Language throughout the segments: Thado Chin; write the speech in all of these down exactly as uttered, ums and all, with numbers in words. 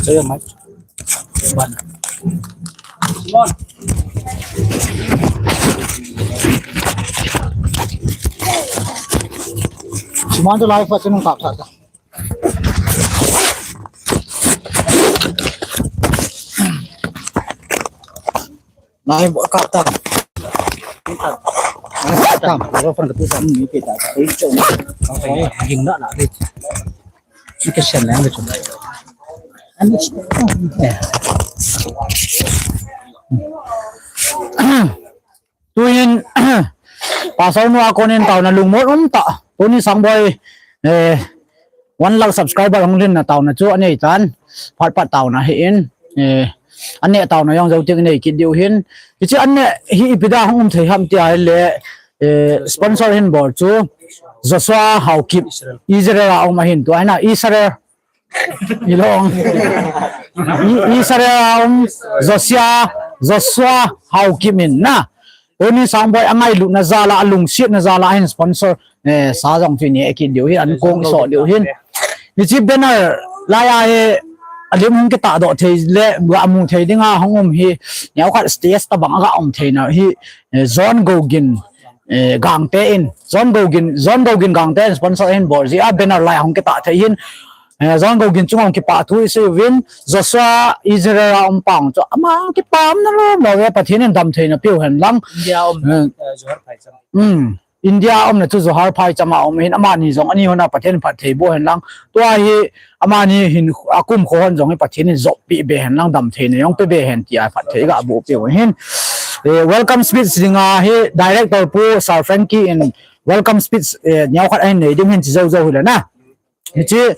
Saya mai. Ban. Mon. Simon tu live pa sinu kap sa. Nai bo ka tam. Tam, ro fan ka tu sam ni ke ta. Ei chong. Ging na na de. Ni ke sen na de chong. Ani. Eh. Tuin pasal nu a konin tauna lungmon um ta. Tuni Sangboi, eh, one lakh subscriber hung lhin na tauna chu anei tan. Phat phat tauna hi in, eh, ane tauna jong jou ting nei kit diu hin. Hichi ane hi ipi da hung um thei ham ti a le, eh, sponsor hin bol chu Joshua Haokip Israel a um ahin tu aina Israel Ilong. I-, Israel a um Joshua, Joshua Haokip in na. Tuni Sangboi angailutna jal a, alungsetna jal a hin sponsor, eh, sa jong chu nei kit diu hin, ankong so diu hin. Hichi banner lai a hi alim hung kita doh thei le, ga mu thei ding a hung um hi. Neokhat stage tabang a ga um thei na hi, eh, John Gogin, eh, Gangte in. John Gogin, John Gogin Gangte in sponsor hin bol ji a banner lai hung kita thei hin. Eh, John Gogin chunga hung kipa thu i sei uvin, Joshua Israel a um pang chu ama kipa um na lom lom e, Pathen in damtheina peu hen lang. India um, eh, eh, Johar Phaicham. Hmm. India um na chu Johar Phaicham a um hin, amani jong ani hon a Pathen in phatthei boh hen lang. Tua hi amani hin akum kho hon jong hi Pathen in joppi be hen lang, damtheina jong pe be hen ti a phatthei ga boh peu hin. Eh, welcome speech dinga hi director pu Sir Frankie in welcome speech, eh, neokhat ahin nei ding hin chi jou jou hi le na. Hichi,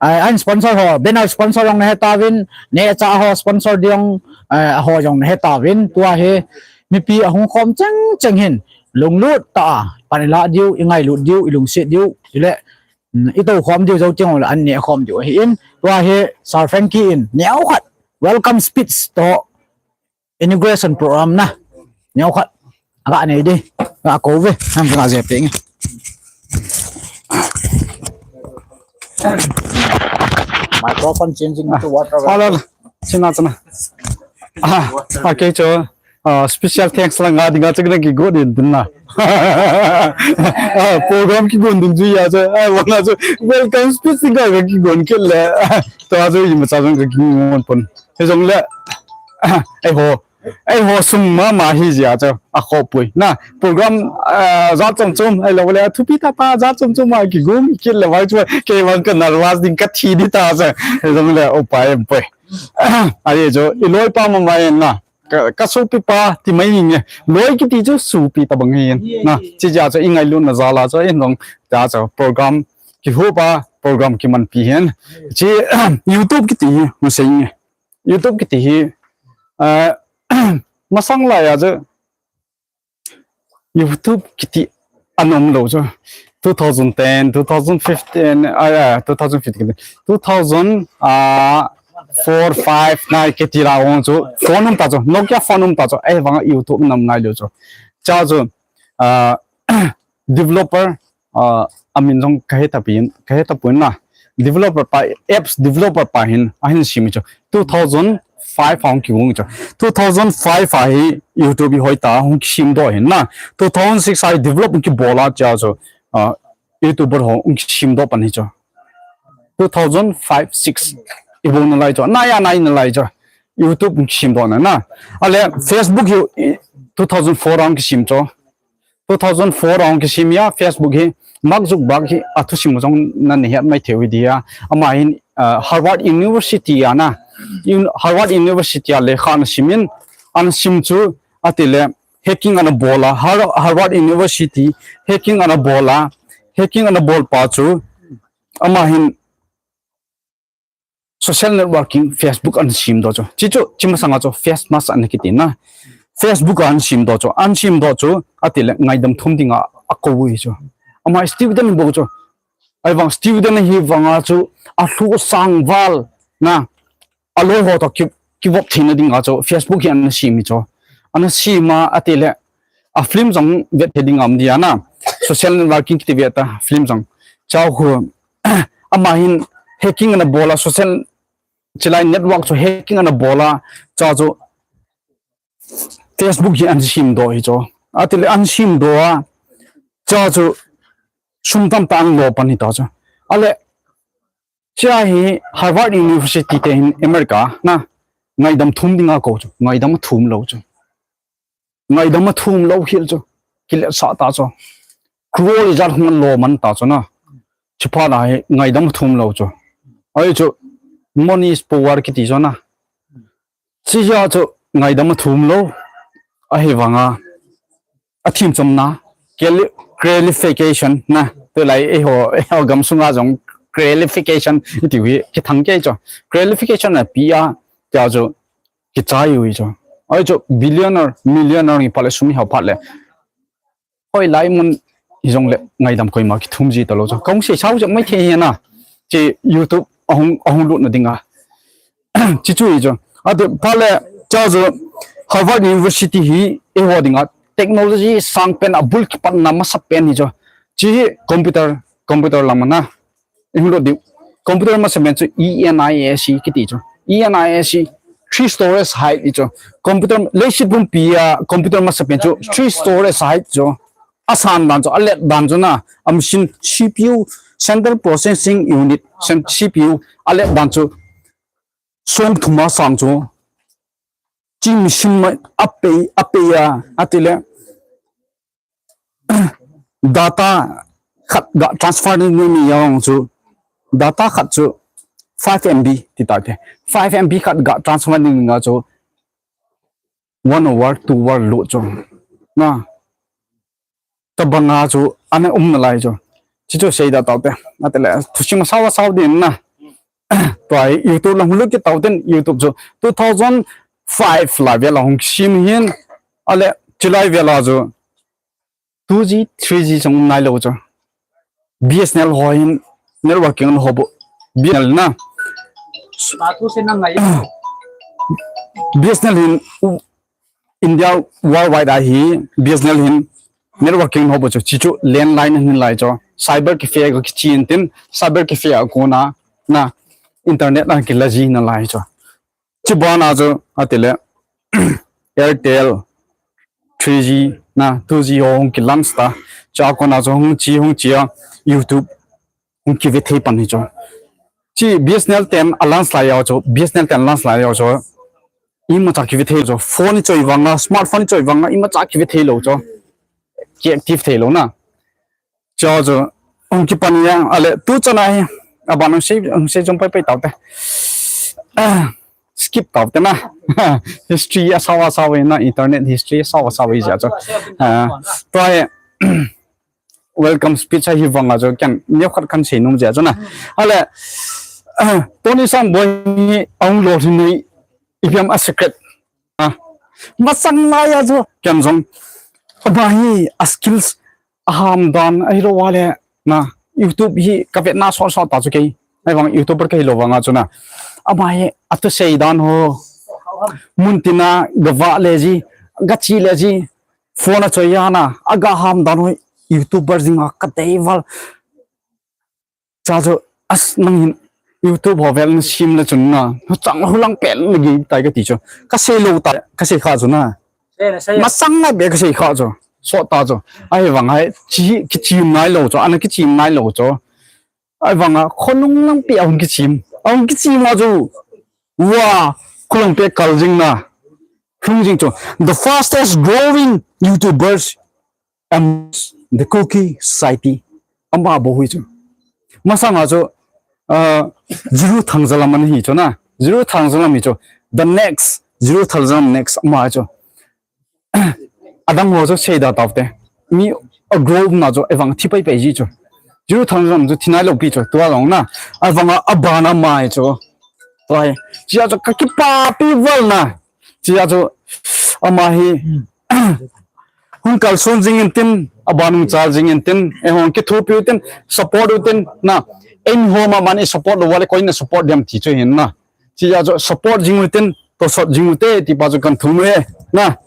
eh, an sponsor ho, banner sponsor jong na he tauvin, neocha ho sponsor ding, eh, ho jong na he tauvin, tua hi mipi ahung khom cheng cheng hin, lunglut ta, pan i la diu, i ngailut diu, i lungset diu, chule, mm, i tou khom diu, jou ting le an ne khom diu ahi in, tua hi Sir Frankie in, neokhat, welcome speech to, inauguration program na. Neokhat. Aga nei di. Aga kou ve. Ham aga je peng. Microphone changing to water. Hello. Sina chana. Ah, okay, cho. Ah, special thanks la nga dinga chakna kigon din na. Ah, program kigon ding ju ya cho. Ah, wanga cho. Welcome speech dinga kigon kit le. To a cho ima cha jong kigon pon. He jong le. Ai ho. Eiho sung mama hi jia chu, akhoh poi. Na, program, ah, jat chom chom, ahilou le, thupi tah tah, jat chom chom a kigong kit le vang chu, kei vang ka nervous ding ka thi di ta chu. Hijong le, upai um poi. Ahi chu, i loipa mama in na, ka, ka sopipa ti mai nge. Loi kiti chu sopi tabang hin. Na, chi jia chu, i ngailutna jal a chu, in jong, jia chu, program, kihopa, program kimanpi hin. Chi, YouTube kiti hi, hung sei nge. YouTube kiti hi, ah, masang lai a chu YouTube kiti ana um lou chu. Two thousand ten, two thousand fifteen, ah, ah, two thousand fifteen, two thousand, ah, four, five, nine kiti la ong chu. Phone um ta chu, Nokia phone um ta chu. Ahivang YouTube ana um ngai lou chu. Cha chu, ah, developer, ah, amin jong ka he tapin, ka he tapin na. Developer pa, apps developer pa hin, ahin sim chu. Two thousand five a hung kigong chu. Two thousand five a hi YouTube i hoi ta, hung kisim doh hin na. Two thousand six a hi develop hung kibol a chia chu, ah, YouTuber ho hung kisim doh pan hi chu. Two thousand five, six. I bol nalai chu. Nai a nai nalai chu. YouTube hung kisim doh na na. Ale Facebook hi, i, two thousand four a hung kisim chu. Two thousand four a hung kisim a, Facebook hi, Mark Zuckerberg hi, athusim jong na nahet mai thei u hi dia. Ama hin, ah, Harvard University a na, un-, Harvard University a lekha ana sim in, ana sim chu, ati le, hacking ana bol a, Har-, Harvard University, hacking ana bol a, hacking ana bol pa chu, ama hin, social networking, Facebook ana sim doh chu. Chi chu, chi masang a chu, face mask ana kiti na. Facebook ana sim doh chu, ana sim doh chu, ati le ngaidam thum dinga akou u hi chu. Ama student bou chu. Ahivang student hi vang a chu, alhu sang val na. Aloi ho to ki, kivop theina dinga chu, Facebook hi ana sim hi chu. Ana sim a, ati le, a film jong vet thei ding um dia na. Social networking kiti vet a film jong. Chao khu, Ama hin hacking ana bol a, social chilai network chu hacking ana bol a, chua chu Facebook hi ana simdoh hi chu. Atile ana simdoh a, chua chu sum tamtah ana lo pan hita chu. Ale, chua hi Harvard University te hin America na ngaidam thum dinga kou chu, ngaidam athum lou chu. Ngaidam athum lou hel chu. Kiletsah ta chu. Crore ijat hung lo man ta chu na. Chuphat a hi ngaidam athum lou chu. Ahi chu, money is power kiti chu na. Chua chu ngaidam athum lou. Ahivanga, athim chomna, quali-, qualification na, tulai eiho, eiho gamsunga jong qualification iti hi kithang kei chu. Qualification ana pe a, chua chu kichai u hi chu. Ahi chu, billionaire, millionaire hi phat le, sum hi hao phat le, hoilai mun hijongle ngaidam koima kithum ji talou chu. Kahung seisao chu maithei hi na. Chu YouTube ahung, ahung lutna dinga. Chuchu hi chu. Ati phat le, chua chu Harvard University hi eiho dinga technology sangpen, abul kipatna masapen hi chu. Chu hi computer, computer lam a na. Ihung lut diu. Computer masapen chu E N I A C kiti chu. E N I A C, three stories height hi chu. Computer, leiset pumpi a computer masapen chu three stories height chu. Asan dan chu, alet dan chu na, a machine, C P U, Central Processing Unit, cen-, C P U, alet dan chu, song thum a sang chu, chu machine ma, apei, apei a, atile, data khat ga transfer ni ni yang chu, data khat chu, five M B ti ta te, five M B khat ga transfer ni nga chu, one hour, two hour lut chu. Na. Tabanga chu ana um nalai chu. Chuchu seida taute. Atile, thusim asao asao din na. Tua hi YouTube lang lut kit tauten, YouTube chu two thousand five lai vel a hung sim hin. Ale, chulai vel a chu two G, three G chung um nailou chu. B S N L ho hin networking ana hou bu. B S N L na. Ma tu se na ngai. B S N L hin u-, India worldwide a hi B S N L hin networking ana hou bu chu. Chuchu landline hin lai chu. Cyber cafe ga kichen tin, cyber cafe a kona, na, internet a kila ji nalai chu. Chubana chu, atile, Airtel, three G, na, two G ho hung ki launch ta. Chua kona chu hung che, hung che a, YouTube hung kive thei pan hi chu. Chu B S N L ten a launch lai a chu, B S N L ten launch lai a chu. Imacha kive thei chu. Phone hi chu ivanga, smartphone hi chu ivanga, imacha kive thei lou chu. Ki active thei lou na. Chua chu, hung kipan ya, ale, tu chana hi, aban hung sei, hung sei jong pai pai taute. Ah, skip taute na. History asao asao na, internet history asao asao hi ja chu. Ah, tua hi, welcome speech a hi vanga chu, ken, neokhat kan sei nom ja chu na. Ale, ah, Tony Sangbo hi, ahung lolhin hi, ipi ham a secret. Ah, masang lai a chu, ken jong. Ama hi, a skills, aham dan, ahilou le, na, YouTube hi, ka vetna sot sot ta chu kei. Ahivang YouTuber ka hilou vanga chu na. Ama hi, athusei dan ho. Muntina, ga vah le ji, ga che le ji. Phone a choi a na, aga ham dan ho, YouTuber jinga ka dei val. Chua chu, as nang hin YouTube ho vel na sim le chun na, hu chang hu lang pen na gi tai kati chu. Ka sei lou ta, ka sei kha chu na. Sei na, sei. Masang na be ka sei kha chu. Sot ta chu. Ahivang a hi, chi, kichim nailou chu, ana kichim nailou chu. Ahivanga, khonung lang pi ahung kichim. Ahung kichim a chu. Wa, khonung pi kal jing na. Hung jing chu. The fastest growing YouTubers amongst the Kuki society. Ama bou hi chu. Masanga chu, uh, Jiru Thangjalam ana hi chu na. Jiru Thangjalam hi chu. The next, Jiru Thangjalam next ama chu. Adang ho chu seida taute. Mi a group na chu evang thi pai pai ji chu. Jiru Thangjalam chu thi nailou pi chu. Tua jong na. Avanga abana mai chu. Tua hi. Chia chu ka kipapi val na. Chia chu ama hi. Hung kalson jing in tin, aban hung chal jing in tin, eihon kithopi u tin, support u tin, na, eihon ma man i support lou vale, koi na support diam ti chu hin na. Chia chu support jing u tin, tosot jing u te, ti pa chu kan thum e, na.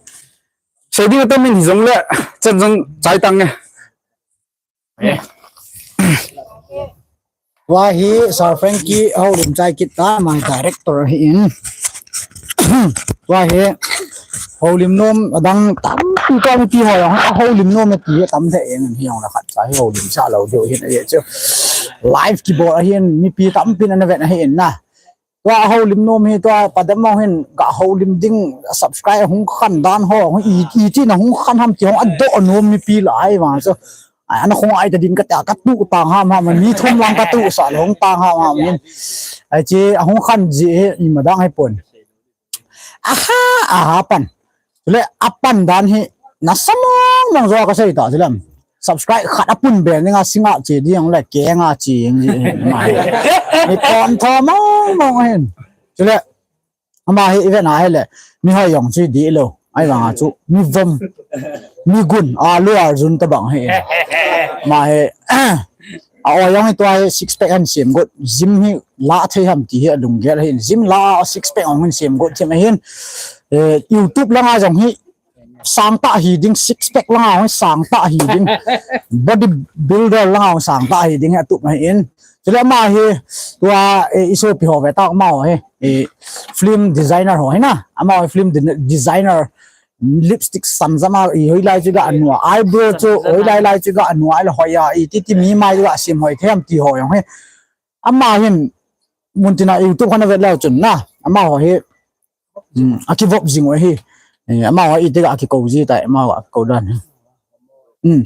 Sei ding atam in hijongle, chen jong chai tang e. Eh. Tua hi Sir Frankie houlim chai kit ta, my director ahin. Tua hi houlim nom adang tampi ka mipi ho jong houlim nom e ti tam the eng hi jong la khat cha hi houlim cha lou deu hin ahi chu. Live kibol ahin mipi tampin ana vet ahin na. Tua houlim nom hi tua padam mo hin ga houlim ding subscribe hung khan dan ho hung i i ti na hung khan ham ti hung adoh nom mipi lai ma chu. Ai, ana khong ai ta din ka ta, ka tu tang ham ham, mi thum lang ka tu sa le hung tang ham ham in. Ai chi, a hung khan ji hi, i ma dang hi pon. Aha, aha pan. Le a pan dan hi, na sa mong mong zo ka sei ta, silam. Subscribe khat a pun ben, nga singa chi ding le, ke nga chi, ji hi, ma hi. Ni kon tho mong mong hin. Chule, Ama hi event a hile, mi hoi jong chu dih lou. Ahivanga chu, mi vom, mi gun, a lu arjun tabang hi. Ama hi, a oi jong hi tua hi six pack an sem got, gym hi la thei ham ti hi a lunggel hi, gym la six pack ong hin sem got thim ahin. Eh, YouTube langa jong hi, sang ta hi ding, six pack langa hong sang ta hi ding. Body builder langa hong sang ta hi ding, hi atup ahin. Chule ama hi, tua, eh, i sopi ho ve ta ama ho hi, eh, film designer ho hi na. Ama ho film de-, designer, lipstick sam jama, i hoi lai chu ga anua, eyebrow chu, hoi lai lai chu ga anua, ai la hoi a, i ti ti mi mai chu ga sim hoi them ti ho jong hi. Ama hin, mun tina YouTube khana vet leu chun na. Ama ho hi, Hmm, a kivop jing u ahi. Eh, ama ho iti ga kikou ji tai, ama ho a kikou dan. Hmm.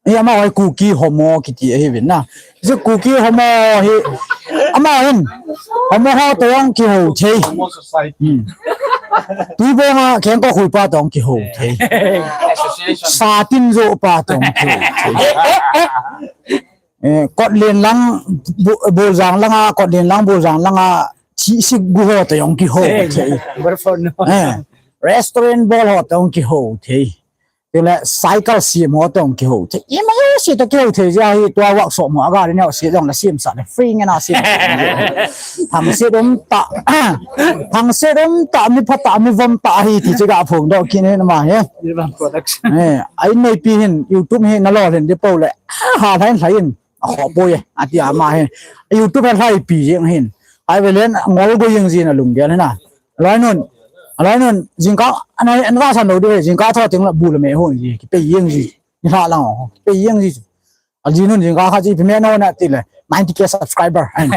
Eh, ama ho Kuki homo kiti ahi vin na. Ji Kuki homo hi, ama hin, homo ho to jong kiho thei. Hmm. Tuibong a kengkokhui pa to jong kiho thei. Satin jo pa to jong kiho thei. Eh, kotlen lang, bu-, buljang langa, kotlen lang, buljang langa, thi sik gu ho to jong kiho thei. Eh, restaurant bol ho to jong kiho thei. Tile cycle siam ho to jong kiho thei. Ima jouse to kiho thei jeh a hi tua workshop mo a gari neo se jong la siam sa le free nge na siam. Thangset um ta. Thangset um ta, mi pha ta, mi vom ta hi ti chu ga phong doh kit in ama hi. Production. Eh, ai nei pi hin YouTube hi na lolhin di po le. Ha, ha, thain thain. A kho poi, a ti ama hin. YouTube a thlai pi jeng hin. Ai ve len, ngol go jeng jin a lunggel hin a. Aloi nun, aloi nun, jingkah, ana, ana va san lo di ve, jingkah tho teng la bu la me hon ji, kipei jeng ji. Ni hla lang ho, kipei jeng ji. A ji nun jingkah kha ji, pi me no na ti le. Ninety K subscriber. Ai.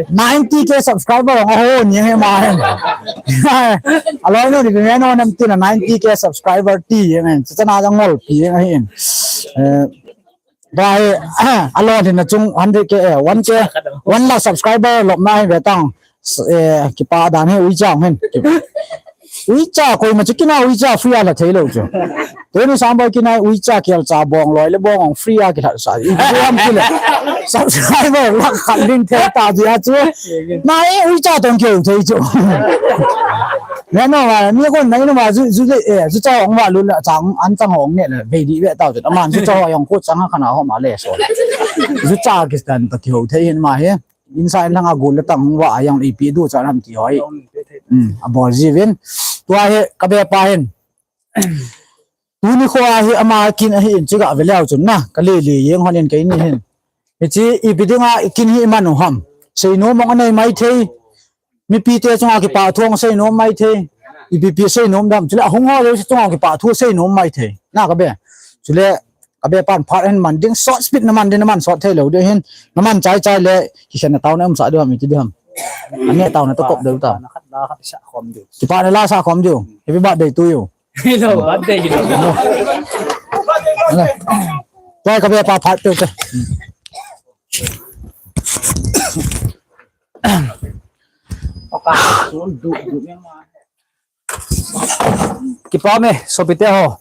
Ninety K subscriber, oh, ni he ma he. Aloi no ni me no nam ti na ninety K subscriber ti he men. Sa na jang ngol pi he hin. Eh, dai, aloi ni na chung hundred K, eh, one K, one lakh subscriber lop na he betang. Eh, kipa dan hi uicha hen. Uicha koima chu kina uicha free a la thei lou chu. Tuni Samboi kina uicha kel cha bong loi le bong ong free a ki lha sa. I chu am kile. Subscriber lakh khat ding thei ta ji a chu. Na e uicha tong keu thei chu. Ne no ma mi kon nai no ma ju ju le, eh, ju cha ong ma lu la chang an chang ong ne le ve di ve ta chu. Aman ju cha ong ko chang kha na ho ma le so. Ju cha ki stan ta keu thei hin ma he. Inside langa gol le tang hung va a jong ipi du cha lam ti hoi. Hmm, a bol ji vin. Tua hi ka be pa hin. Tuni kho a hi ama kin ahi in chi ga ve leu chun na. Ka le le jeng hon in kei ni hin. Hichi ipi dinga kin hi i man u ham. Seinom mong anei mai thei. Mipi te chunga kipa thu ong seinom mai thei. Ipi pi seinom dam. Chule ahung ho le chunga kipa thu seinom mai thei. Na ka be. Chule Ka be pan phat hin man ding, short speed na man ding, na man short thei lou ding hin, na man chai chai le, kikhen na tao na um sa ding ham, iti ding ham. Ani tao na to kop deu ta. Kipah na la sa khom ding. Happy birthday to you. Hello, birthday, hello. Hello. Tua ka be pa phat pe te. Kipa me, sopite ho.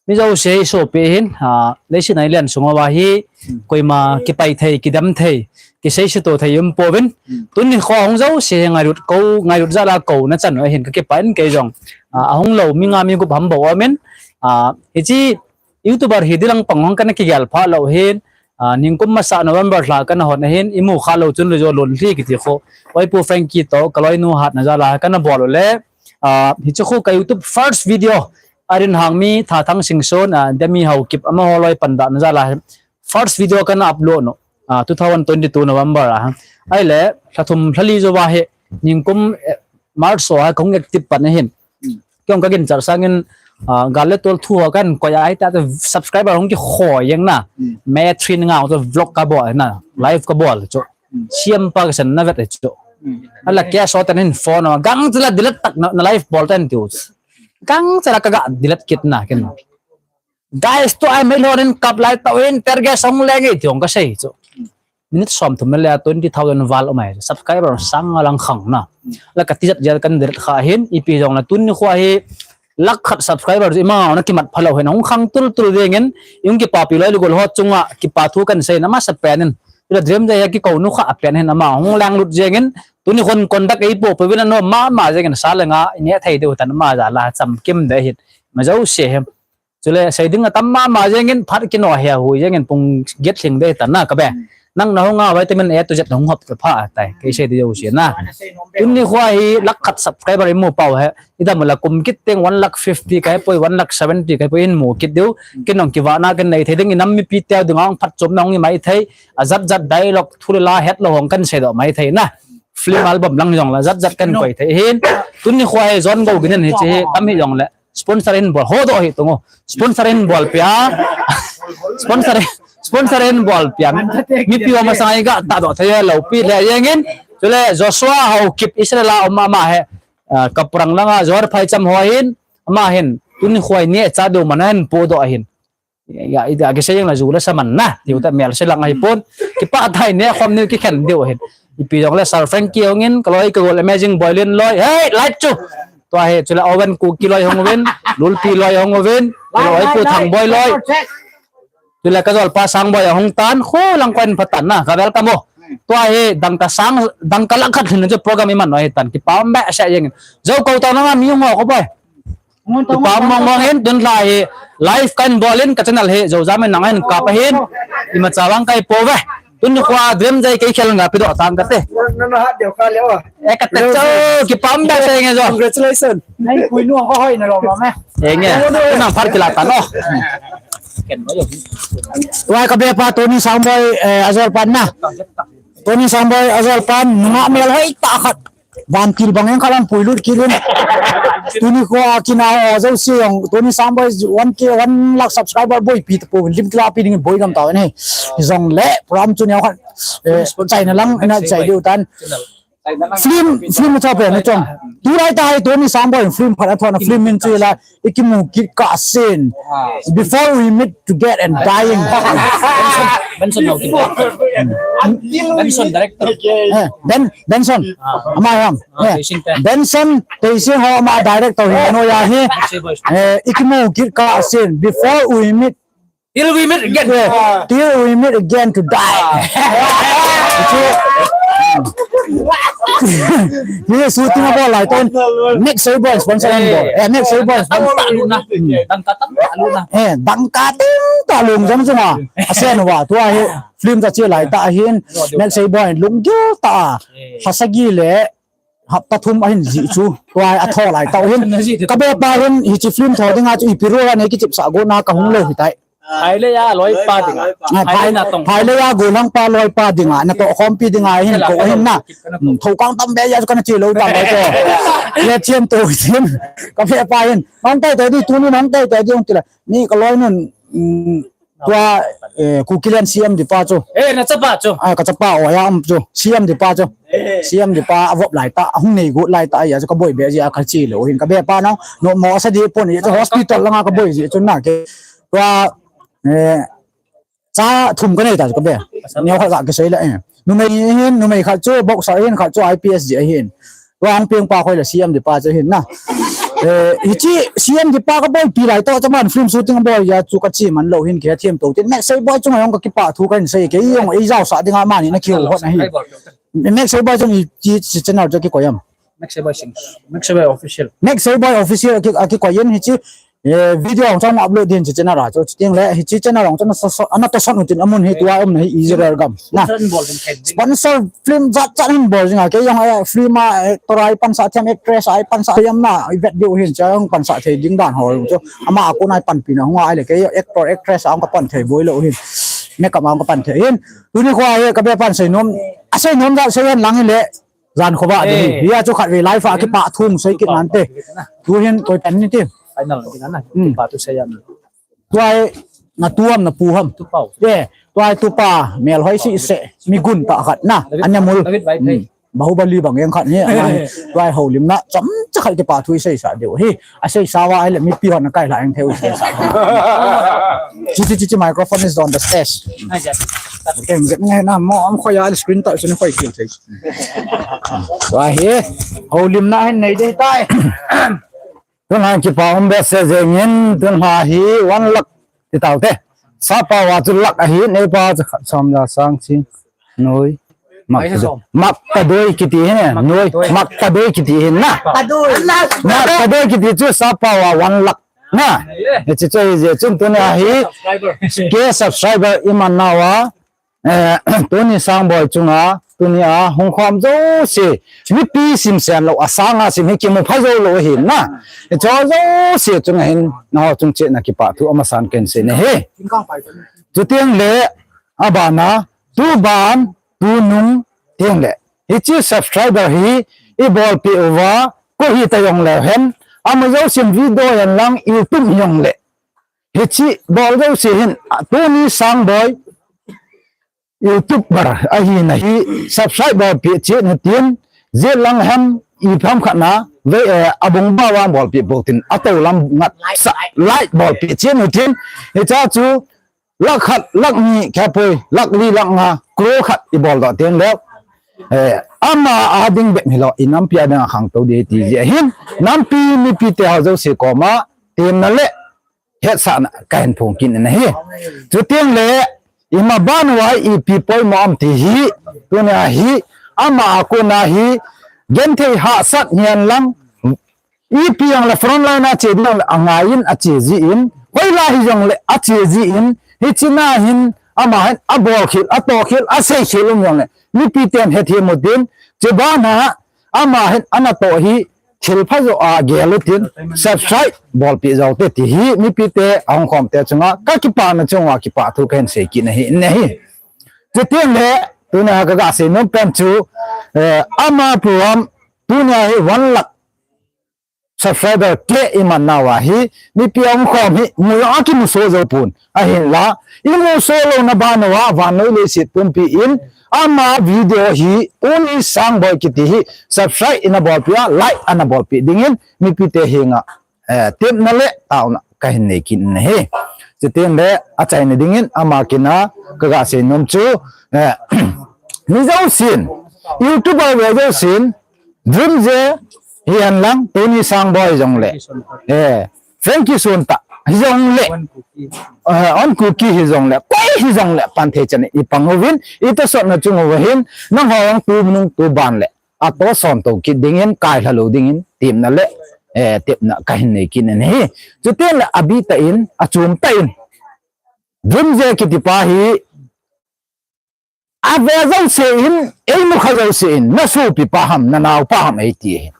Mi jouse sopi hin, ah, leiset a i len sung uva hi, koima kipai thei, kidam thei, kisei suto thei um pouvin. Tuni kho hung jouse hi ngailut ko, ngailut jal a ko na chan u ahin ka kipah in kei jong. Ah, ahung lou, mi nga mi gup ham bou um in. Ah, hichi YouTuber hi dilang pang hung kana kigel pha lou hin. Ah, ningkum masa November lha kana hon ahin, i mu kha lou chun le jo lon hli kiti kho. Oi Pu Frankie to, ka loinu hatna jal a kana bol u le. Ah, hichu khu ka YouTube first video, Arin Hangmi, Thathang Singson, ah, Demi Haokip, amaho loi pan dahna jal a, first video kana upload no, ah, two thousand twenty-two November a. Ahile, lha thum lha li jou va hi, ningkum, eh, March so a kahung active pan ahin. Kei jong kaginchat sangin, ah, gal le tol thu ho kahin koi a, ahita chu subscriber hung kikhoi jeng na. May three nga chu vlog kabol na, live kabol chu. Siam pa kasan na vet chu. Ala ke so tan hin phone a, gangchela delete tak na, na live bol tan tiu. Gangchela kaga delete kit na ken. Guys, tua hi meilhon in kap lai tau hin, tear gas hung leng e, ti jong kasei chu. Minute som thum le le a twenty thousand val um ahi, subscriber sang a lang khang na. La ka tijat jel kan delete kha hin, ipi jong la tuni kho hi lakh khat subscriber chu ima na kimat phalou hin, hung khang tul tul jeng in, i hung kipapi loi le gol ho chunga kipa thu kan sei na masa pen in. Ila dream jai hi kikou nu kha pen hin ama hung lang lut jeng in, tuni khon contact ei po pe vin ano mama jeng in sa le nga, i ne thei deu tan ama ja la cham kim de hin. Ma jou se hem. Chule, sei ding atam mama jeng in phat kino he hui jeng in pung get hling de tan na ka be. Nang na hung a vitamin A to Z na hung hop ka pha tai. Kei sei de jou se na. Tuni kho hi lakh khat subscriber i mu pau he. I dam la kum kit teng one lakh fifty kai poi, one lakh seventy kai poi in mu kit deu. Ken jong kivahna kan nei thei ding i nam mipi teu ding a hung phatchomna hung i mai thei. A jat jat dialogue thu le la het lou hung kan sei doh mai thei na. Film album lang jong la jat jat kan koi thei hin. Tuni kho hi John Go gin in hiche hi tam hi jong le. Sponsor in bol ho doh hi tung o. Sponsor in bol pia. Sponsor, sponsor in bol pia. Mipi ho masang a i ga ta doh thei lou pi le jeng in. Chule Joshua Haokip Israel a um ama he. Ah, Kaprang langa Johor phaicham ho hin. Ama hin. Tuni kho hi neocha deu man a hin po doh hin. Ya, ida kisei jeng la ju la sa man na. Tiu ta mel se lang ahi pon. Kipah thei ne khom ni kikhen deu hin. Ipi jong le Sir Frankie hung in, ka loi ka gol Amazing Boy Lin loi. Hey, light chu. Tua hi, chule Owen Kuki loi hung uvin, Lulpi loi hung uvin, chule Oipu Thangboi loi. Chule ka jolpa Sangboi ahung tan, khu lang koin phatan na, ka welcome o. Tua hi, dangka sang, dangka lakh khat hin chu program i man noi hi tan, kipah um behseh jeng in. Jou kou tau na nga mi hung o ko boi. Kipah mong mong in, tun lha hi, live kan bol in, ka channel hi, Joujam in nang hin kap ahin, imacha vang kai po ve. Tun kho a dream jai kei khel nga pi doh tang kate. Na, na, na hat deu ka le o. E kate cho, kipah behseh nge jo. Congratulations. Nai pui nu ho hoi na lo ma me. E nge, nang phat kila tan o. Tua ka be pa Tony Sangboi, eh, ajol pan na. Tony Sangboi ajol pan, nunga mel hoi tah khat. Vantil bang jeng khat lang puilut kit in. Tuni kho a kina ho jouse jong, Tony Sangboi one K, one lakh subscriber boipi tapou, lim kila pi ding boi gam tau ahi. Jong le, program chu neo khat, eh, chaina lang, na chai diu tan. Film, film cha pe na chong. Tulai ta hi Tony Sangboi film phat a thona film min chu la. Ikimu kit kah sen. Before we meet to get and dying. Benson, Benson, director. Eh, Ben, Benson. Ama ham. Eh, Benson, Teising ho ama director hi ano ya hi. Eh, ikimu kit kah sen. Before we meet. Till we meet again. Yeah, till we meet again to die. Ni shooting abol lai ton. Next sei boy sponsor in bol. Eh, next sei boy sponsor. Dangka tam ta luna. Eh, dangka tam ta lung jong jong a. Asen wa tua hi film ta chi lai ta hin. Next sei boy lunggil ta. Hasagi le hapta thum ahin ji chu. Tua hi atho lai ta hin. Ka be pa hin hichi film tho dinga chu ipi role a nei kichip sa go na ka hung lo hitai. Phai le ya loi pa dinga. Phai le ya golang pa loi pa dinga. Na to khompi dinga hin ko hin na. Thokang tam be ya kana chi lo ta loi to. Le chiam to chiam. Ka be pa hin. Mang tai to di tuni mang tai to di ong tila. Ni ka loi nun. Tua, eh, Kukiland C M di pa chu. Eh, na chapa chu. Ah, ka chapa o ya um chu. C M di pa chu. C M di pa avop lai ta, ahung nei gut lai ta ya chu ka boi be ji a ka chi lo hin ka be pa no. No mo sa di pon ya chu hospital langa ka boi ji chu na ke. Tua, eh, cha thum ka nei ta chu ka be. Neo khat ka kisei la eh. Numei hin, numei khat chu boxer hin khat chu I P S ji ahin. Vang piang pa khoi la C M di pa chu hin na. Eh, hichi C M di pa ka boipi lai to chaman film shooting boy ya chu ka chi man lo hin ke thiam to tin. Max sei boy chunga jong ka kipa thu ka hin sei ke jong ei jao sa dinga mani na ki hot na hi. Max sei boy chunga chi, chi channel chu ki koyam. Max sei boy sing. Max sei boy official. Max sei boy official ki, a ki koyam hichi. Eh, video hong chang upload din chi channel a chu ting le hichi channel hong chang sa sa ana to san utin amun hi tua um na hi Israel gam. Na. Sponsor film jat jat hin bol jinga ke jong, eh, film a, eh, actor ai pansa thiam actress ai pansa thiam na i vet diu hin cha jong pansa thei ding dan ho chu ama a kon ai panpi na hung ai le ke actor actress ang ka pan thei boi lo hin. Makeup a hung kapan thei in. Tuni kho a hi kabe pan seinom. Aseinom jat sei hen lang hile. Jan khovah ding hi. Eh. Hia chu khatvei live a kipa thu sei kit nante. Tu hin koi pen ni ti. Final ni na. Hmm. Kipa thu sei an. Tua hi na tu ham na pu ham. Tu pau. Eh, tua hi tu pa, melhoi sese, mi guntah khat na. David, anya mul. David Vaiphei. Hmm. Bahubali bang jeng khat hi, ama hi, tua hi houlimna, chomcha khat kipa thu iseisa diu hi. Aseisa uva ahile mipi hon akailha jeng thei u seisa. Chichi, chichi, microphone is on the stage. Ai, ja. Kem jep nge na mo am khoya screen touch ni khoi kil thei. Tua hi, houlimna hin nei ding tai. Tun hin kipa um behseh jengin, tun hi one lakh ti taute. Sapa uva chu lakh ahi, neipa chu khat som ja sang sing. Noi. Mak, mak tadoi kiti hi ne. Noi. Mak tadoi kiti hi na. Tadoi. Mak tadoi kiti chu sapa uva one lakh na. Hiche chu hi je chun tuni a hi. K subscriber iman nauva. Eh, tuni Sangboi chunga, tuni a hung khom jouse, mipi sim sen lou, asanga sim hi kimu phai jou lou hi na. Hicho jouse chunga hin, nangho chung cheh a kipa thu amasan kahin sei nahi. Chuteng le, abana, tuban, tunung, teng le. Hiche subscriber hi, ibolpi uva, koi hita jong leu hen, ama jousen video jan lang, YouTube jong le. Hiche bol jouse hin, a, tuni Sangboi, YouTuber ahina hi subscribe bolpi cheh in tin, jet lang ham ipi ham khat na, ve, eh, abung ba vang bolpi pou tin, ato lam ngat sa, like bolpi cheh in tin, hicha chu lakh khat, lakh ni kha poi, lakh li, lakh nga, crore khat ibol doh teng le, eh, ama a ding bep hilou, inampi a ding a khangtou ding ti jeh hin, nampi mipi te ho jouse koma, temna le, hetsahna kahin phong kit in ahi. Chuteng le, ima ban uva ipi poimo am ti hi, tuni a hi, ama a kona hi, genthei hahsat hihen lang, ipi jong le front line a che ding jong le angaiyin ache jin, hoilai hijong le ache jin, hiche na hin, ama hin abol khel, ato khel, asei khel um jong le, mipi ten hethem u tin, chuban a, ama hin anatoh hi, thil phajo a gel u tin, subscribe bolpi joute ti hi, mipi te, ahung khom te chunga, kakipana chunga, kipa thu kahin sei kit nahi, nahi. Chuteng le, tuni a kaga seinom pen chu, eh, ama program, tuni a hi one lakh subscriber keh iman nauva hi, mipi ahung khom hi, mu jong akimuso jou pon. Ahinla, imuso louna ban uva, vannoi leiset pumpi in, ama video hi, tuni Sangboi kiti hi, subscribe ina bolpi a, like ana bolpi dingin, mipi te henga, eh, temna le, taona, kahin nei kit in ahi. Chuteng le, achaina dingin, ama kina, kaga seinom chu, eh, mi jousen, YouTuber ve jousen, Dream J hihen lang, Tony Sangboi jong le. Eh, Frankie Suntah hijong le. Eh, On Kuki hijong le. Koi hijong le, pan thei chan ipang uvin, itosotna chung uva hin, nangho jong tunung tuban le. Atoson to kit dingin, kailha lou dingin, temna le, eh, tepna kahin nei kit in ahi. Chuteng le, abih tah in, achom tah in. Dream J kiti pa hi, ave jouse in, eimu kha jouse in, nasopi pa ham, nanaopa ham eiti ahin.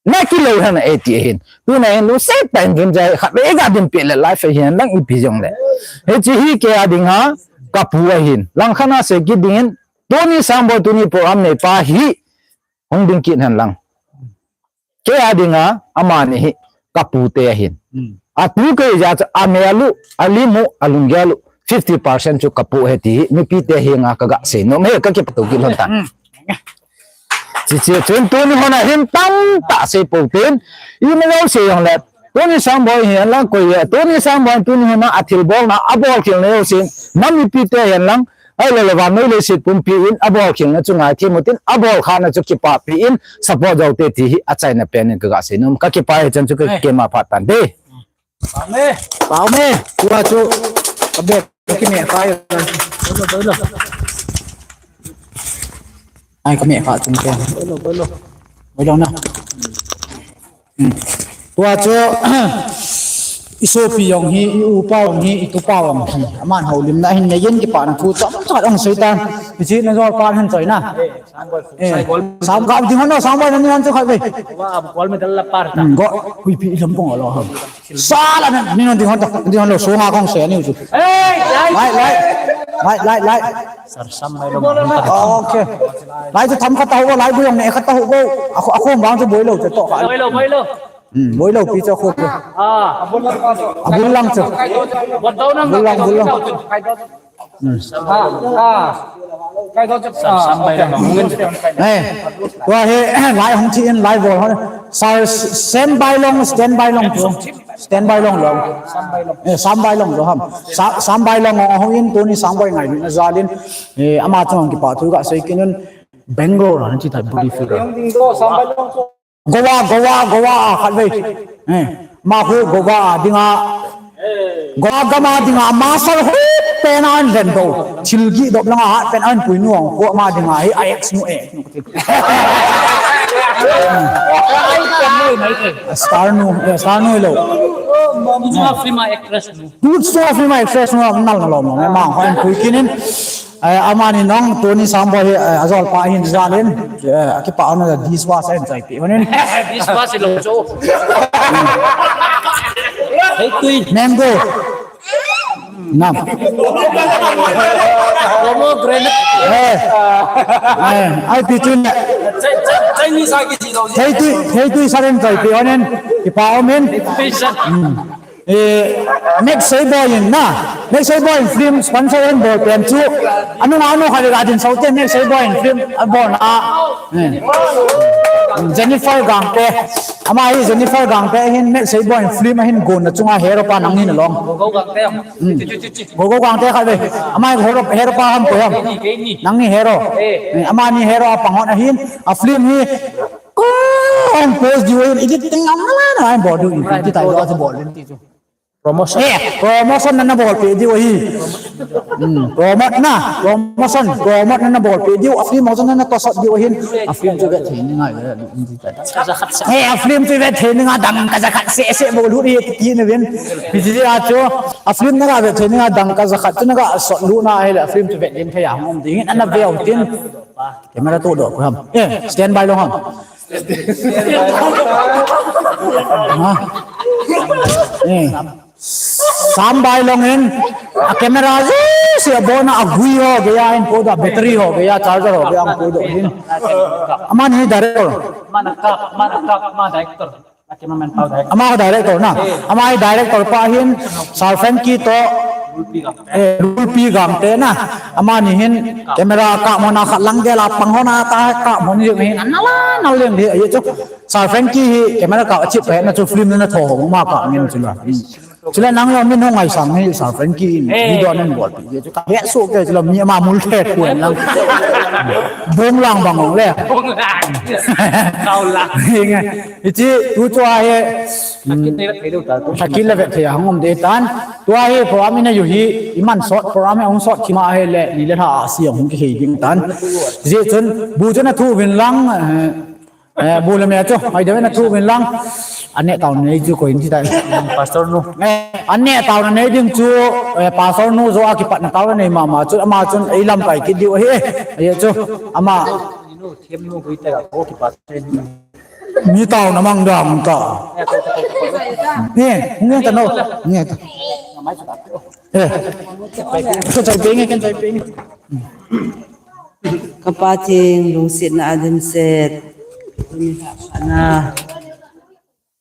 Nakilou ham eiti ahin. Tuna hin lungset tah in Dream J khatvei ga dinpi le live hihen lang ipi jong le. Hiche hi kei a dinga, kapu ahin. Langkhat a sei kit dingin, Tony Sangboi tuni program nei pa hi, hung ding kit hen lang. Kei a dinga, amani hi, kapu te ahin. Hmm. Atu kei jeh a chu, amel u, alim u, alunggel u, fifty percent chu kapu ahi ti hi, mipi te henga kaga seinom e, kakipah to kit lhon tan. Hmm. Chuche chun tuni hon a hin tamtah sei pou tin, ima jouse jong le, Tony Sangboi hihen lang koi e, Tony Sangboi tuni hon a athilbolna, abol khelna jouse, nam mipi te hihen lang, Ahilou le vannoi leiset pumpi in abol khelna chu ngaithem u tin, abol khana chu kipapi in support joute ti hi achaina pen in kaga seinom. Kakipah e, hichan chu ka, eh, keima phat tante. Pau me. Pau me. Tua chu ka bag ka kime kha e. Ai, kime kha chung te. Boi lou, boi lou. Boi lou na. Hmm. Tua chu, i sopi jong hi, i upa jong hi, i tupa jong hi. Aman houlimna hin neiyin kipana thu chomcha jong sei tan. Hichi na jol pa hin choi na. Eh, sam ka ding hon, sam ba na ni hon chu khat ve. Wa, gold medal la par ta. Hmm, go, hui pi lam pong lo ham. Sala na ni hon ding hon ta, ding hon lo, sunga kong se ni chu. Hey, lai, lai, lai, lai, lai. Sar sam mai lo. Okay. Lai chu tham khat ta ho, lai bu yong ne khat ta ho. Aku, aku bang chu boi lo chu to ka. Boi lo, boi lo. Hmm, boi lo pi chu khu. Ah. Abul lang chu. Bot dau nang. Abul lang, abul lang. Hmm. Ah, ah. Kai dau chu. Sam, ah, sam bai okay. Lang. Eh. Tua hi, lai hung thi in, lai bol hon. Sir, stand by long, stand by long chu. Stand by long long. Eh, sam bai long chu ham. Sa-, sam bai long hung in tuni sam bai ngai na jalin. Eh, ama chang kipa thu ka sei kinun Bangalore han chi ta body figure. Sam bai long chu. Goa, Goa, Goa a khat ve. Eh, ma khu Goa a dinga. Goa gam a dinga master ho pen an len do. Thil gi dop langa hat pen an pui nuang ko ma dinga hi a ex nu, ex nu. Star nu, eh, star nu lo. Star film actress nu. Tu star film actress nu nal na lo ma. Ma ho an pui kinin. Eh, amani nong, tuni sam boi hi, eh, ajol pa hin jalin, eh, akipa ona dishwasher in choi pi honin. Dishwasher lo chu. Hei tui. Mango. Nam. Pomegranate. Eh. Eh, ai pi tun. Chai, chai, Chinese a kiti lo. Hei tui, hei tui saren choi pi honin. Kipa omin. Fish. Hmm. Eh, Max Seiboi in na. Max Seiboi in film sponsor in bol pen chu. Anu nga anu khat le ga din sau te Max Seiboi in film a bol na. Eh. Jennifer Gangte. Ama hi Jennifer Gangte hin Max Seiboi in film a hin gon na chunga hero pa nang ni na long. Gogo Gangte. Hmm. Gogo Gangte khat ve. Ama hi hero, hero pa ham ko ham. Nang ni hero. Eh. Eh, amani hero a pangon a hin. A film hi Ko, ang post diu in, editing ang nala na, ang bol diu in, kita ilu ati bol din ti chu. Promotion. Eh, promotion na nabol pe diu ahi. Hmm, promote na, promotion, promote na nabol pe diu, a film ho chu na natosot diu ahin, a film chu vet thei ni ngai, eh, in ti ta. Eh, a film chu vet thei ni nga dangka jakhat seh seh bol lut hi ti ni vin. Hichi a chu, a film na ga vet thei ni nga dangka jakhat chu na ga sot lut na ahile, a film chu vet ding thei a hung um ding, ana veu tin. Camera to doh ko ham. Eh, stand by lo ham. Ha? Eh. Sam bai long in, a camera jouse abon a agui ho geiya in podoh, battery ho geiya, charger ho geiya in podoh in. Amani director. Amana kap, amana kap, ama director. Ama director na. Ama hi director pa hin Sir Frankie to, eh, Lulpi Gangte na. Amani hin camera kap mona khat lang gel a pang hona ta kap mon jing hin. Ana la, na leng di, ahi chu. Sir Frankie hi camera kap a chip pa na chu film na tho ho ma kap ngin chu la. Chule nang jong min hung ngaisang hi Sir Frankie in video nan bol pi. Chu ka he su ke chule mi ama mul the puen lang. Bong lang bang ong le. Bong lang. Kau lang. Hi nge. Hichi tu chu ahi. Thakit le vet thei a hung um de tan. Tu ahi program in a yu hi iman sot program in hung sot thima ahi le ni le tha a si hung kihei ding tan. Ji chun bu chun a thu vin lang, eh, Eh, bu le me chu, ai de na thu vin lang. Ane tau nei chu ko in ti tai. Pastor nu. Eh, ane tau na nei ding chu, eh, pastor nu jo a kipat na tau nei mama chu, ama chun ei lamkai kit diu ahi, eh. Ahi chu, ama. Them nu gui ta ko kipat. Mi tau na mang dam ta. Ni, ni ta no, ni ta. Eh, ka chai pe nge, ka chai pe nge. Ka Pathen lungsetna a dimset. Ana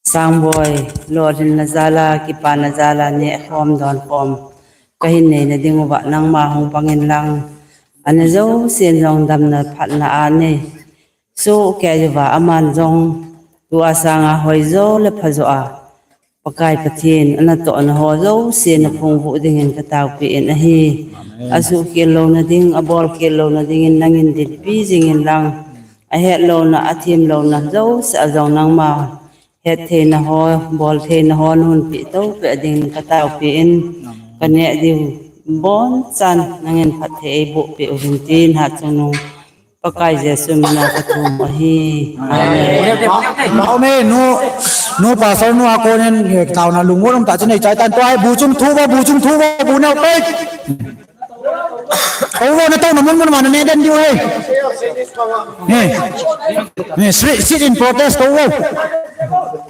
Sangboi, lolhinna jal a, kipana jal a, nehkhom, donkhom. Ka hin neina ding uva, nangma hung pang in lang. Ana jousen jong damna phatna a nei. Sohkei uva, aman jong, tua sanga hoijo le phajo a. Pakai Pathen, anatohna ho jouse naphung vuh dingin kataopi in ahi. Amen. Asuhkhel louna ding, abolkhel louna dingin nangin dinpi jingin lang. Ahet louna, athem louna jouse a jong nangma hettheina ho, boltheina ho nahung peh tohpeh dingin kataopi in. Amen. Kaneh diu bonchan nangin phatthei eiboh peh uvin tin hatchungnung Pakai Jesu mina kathum ahi. Amen. Amen. Nu, nu pastor nu a konin, eh, taona lungmon um tah chun eichai tan, tua hi bu chun thu uvo, bu chun thu uvo, bu neo pei. Kou vo, natouna mun mun ma naneh den diu ahi. Hi. Hi, sit, sit in protest, kou vo.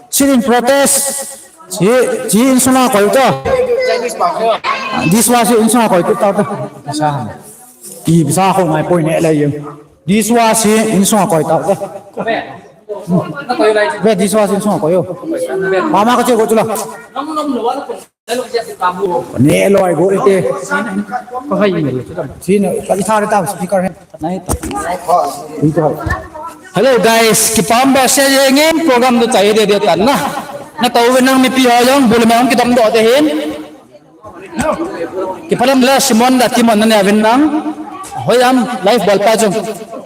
Sit in protest. Chi, chi insunga koi ta. Dishwasher insunga koi ta ta. Sa. Pi sa kho ngai poi ne la yem. Dishwasher insunga koi ta ta. Ve dishwasher insunga koi yo. Mama ka che ko chula. Ne loi go ite. Ko hai ni. Sino, ka ithar ta speaker hai. Hello guys, kipah behseh jengin program tu chai de de tan na. Natou ve nang mipi ho jong, bul me hung kidom doh te hin. Kipah lam le Simon da Timon nane uvin nang. Hoi am live bol pa jong.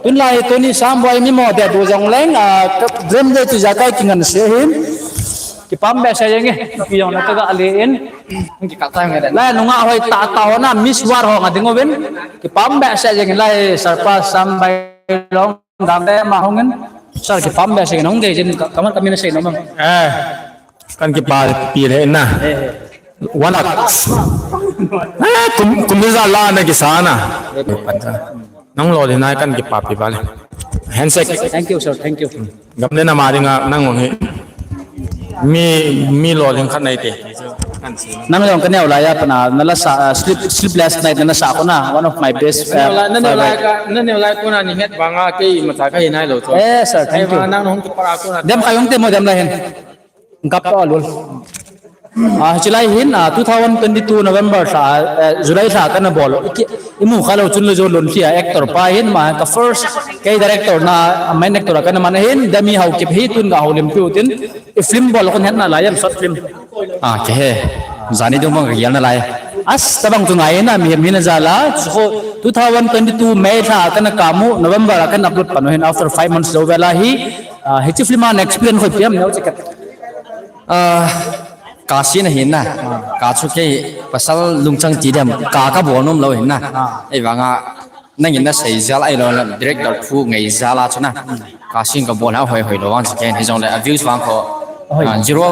Tun lai tuni sam boi mi mo de du jong leng, a, ka dream de tu ja kai kingan se hin. Kipah behseh jeng e, pi jong na ka ga le in. Kikah ta nge de. La nunga hoi tah tah ho na Miss War ho nga ding uvin. Kipah behseh jeng lai Sir pa Sambai Long dam de ma hung in. Sir kipah behseh jeng hung de jin ka, kaman kami na sei no mang. Eh. Kan kipah pi le na. Eh, eh. One lakh. Eh, kum, kum ni ja la na kisa na. Nang lo le na kan kipah pi ba le. Handshake. Thank you, sir. Thank you. Gam le na ma dinga nang ong hi. Mi, mi lo ling khat nai te. Nang jong ka neo lai a pana, na la sa, ah, sleep, sleepless night na na sa ko na, one of my best, Na neo lai, ah, na neo lai favorite. Ka, na neo lai ko na ni het banga kei ma cha ka hi nai lo cho. Eh, sir, thank Ai, you. Banga nang hung kipah ko na. Dem ka jong te mo dem la hin. Kap to alul. Ah, chilai hin, ah, two thousand twenty-two November lha, eh, July lha kana bol. Iki, imu kha lo chun lo jo lon lhia actor pa hin ma ka first kei director na main actor kana man hin Demi Haokip hi tun ga holim piu tin. I film bol kon het na lai am short film. Ah, ke he. Jani dong bang ka yel na lai. As tabang tu ngai na mi, mi na jala. Chu ko two thousand twenty-two May lha kana kamu, November kana upload panu hin after five months lo vela hi. Ah, hichi film an experience khoi piam neo chikat. Ah, ka sin ahin na. Ka chu kei pasal lungchang ti dem. Ka ka bol nom lo hin na. Ah. Ei vanga nangin na sei jal ai lo na director thu ngai jal a chu na. Ka sin ka bol ha hoi hoi lo vang si ken hi jong le a views vang ko, Hoi. Ah, zero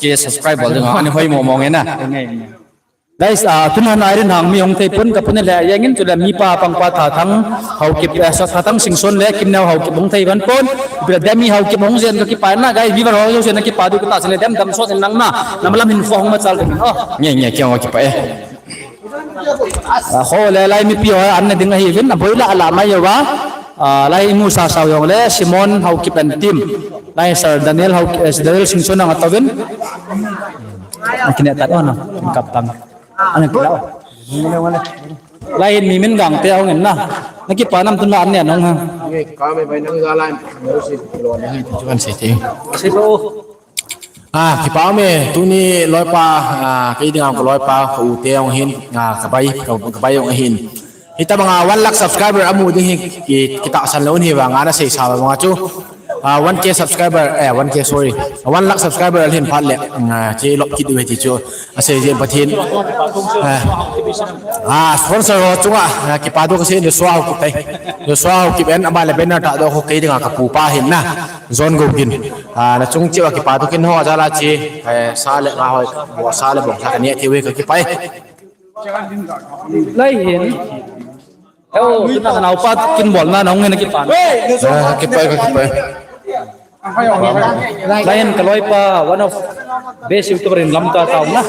K subscriber ding ani hoi mo mo nge na. Ngai, ngai. Guys, ah, tun han Irene Hangmi hung thei pon ka pon le jengin chu le mi pa pang pa Thathang Haokip, eh, sa Thathang Singson le Kimneo Haokip hung thei van pon. Bila Demi Haokip hung jen ka kipah na guys, viewer ho jo sen na kipah du ka ta sen le dem dam so sen nang na. Nam lam hin kho hung ma chal ding. Oh. Nge nge kya kipah e. Ah, kho le lai mipi ho an na ding ahi vin, a boi la la mai yo ba. Ah, lai mu sa sa jong le Simon Haokip and team. Lai Sir Daniel Haokip, eh, Daniel Singson ang atawin. Ang kine tat on, ang kaptang. Ang kila. Lai hin mi min gang te hung in na. Naki pa nam tun la an ne nong ha. Ye, ka me bai nang ga lai. Mo si lo ne ha, tu kan se te. Se lo. Ah, kipah me, tuni loipa, ah, kei dinga ka loipa, ka u te ong hin, ah, ka bai, ka, ka bai ong hin. Hitabanga one lakh subscriber amu ding hi, ki, kitahsan lou hi vanga na sei sa vanga chu. Ah, one K subscriber, eh, one K, sorry. One lakh subscriber alhin phat le, ah, che lop kit u hi ti chu. Asei je Pathen. Ah, ah, sponsor ho chunga, ah, kipah doh ka sei Joshua Haokip tai. Joshua Haokip en aba le banner ta doh ko kei dinga ka pu pa hin na. John Gogin. Ah, na chung cheh a kipah doh kin ho jala che, eh, sa le nga hoi, bo sa le bong sa ka ne ti we ka kipah. Lai hin. Eo, tuna ka naupa kin bol na, na hung hin kipah. Eh, kipah, kipah. Lai hin ka loipa, one of best YouTuber in Lamka town na.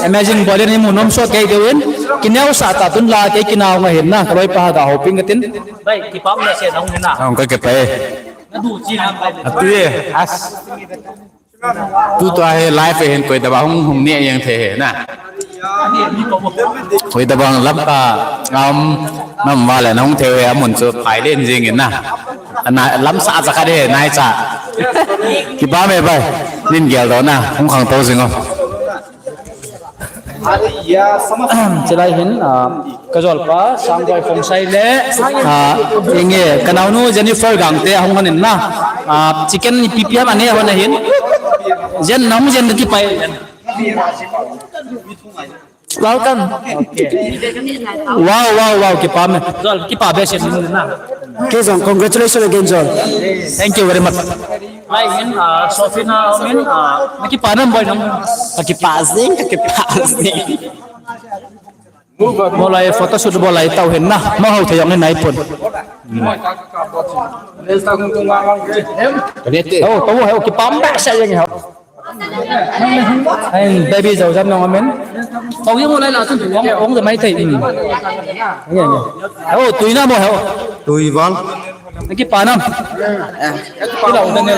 Amazing bol in imu nom so kei deu in. Kineo sa ta tun la kei kinao nga hin na, ka loipa ha ga hoping ka tin. Bai, kipah na se na hung hin na. Hung ka kipah e. Atu ye, as. Tu tua hi live hin koi taba hung hung ne yang the he na. Koi taba hung lam ka ngam nam ma le nong the he amun chu phai len jing in na. Ana lam sa cha ka de nai cha. Kipah me bai. Nin gel do na hung khang to jing o. Chilai hin, ah, ka jolpa, Sangboi Khongsai le, ah, inge, ka naonu Jennifer Gangte ahung hanin na. Ah, chicken P P M ane hon ahin. Jen nang jen ka kipah e. Welcome. Okay. Wow, wow, wow, kipah me. Jol, kipah behseh na. Kei jong, congratulations again, Jol. Thank you very much. Lai hin, ah, Sophina, min, ah, na kipah nam boi nam. Ka kipah jing, ka kipah jing. Mo lai photo shoot bol lai tau hin na. Mo hau thei jong hin nai pon. Oh, tau hau kipah behseh jeng hau. Ai, baby, jao jam nong amen. Kau yang lai la tu ong, ong jam mai thei. Hmm. Nge, nge. Hau, tui na mo hau. Tui val. Naki pa nam. Kila u ne.